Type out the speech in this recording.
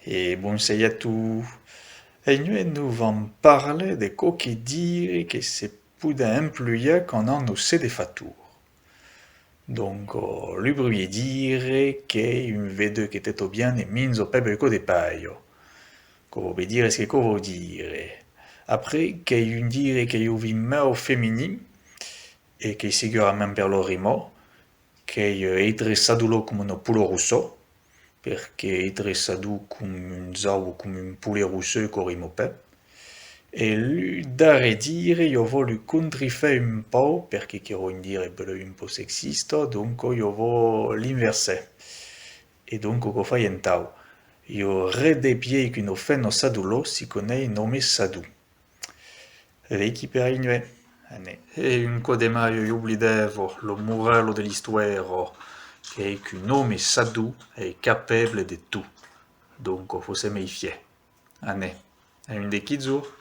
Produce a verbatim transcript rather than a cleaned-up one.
E bonser a tots. E nuech nos vam parlar de quauque dire que se podèn emplegar quand an nos se de fator. Donc, lo primier dire qu'ei un vedeu que tèto bien e minja pèp el còp de palha. Quò vòu ben dire çò que quò vòu dire. Après, qu'ei un dire qu'ei un viu meu feminin, e qu'ei segurament per la rima, qu'ei, eh, èstre sadolós coma una pola rossa, perque èstre sadós coma un zau o coma un polet rosseu quò rima pèp. E lo darrèr dire, ieu vau lo contrafar un pauc, perque qu'èra un dire belèu un pauc sexista, donc ieu vau l'inversar. E donc quò fai entau. Ieu res de pièi qu'una femna sadolosa si quò n'ei un òme sadós. Veiquí per anuech. Anem. E un còp de mai, ieu oblidava la morala de l'istòria, qu'ei qu'un òme sadós ei capable de tot. Donc, fau se meifiar. Anem. A un de quilhs jorns.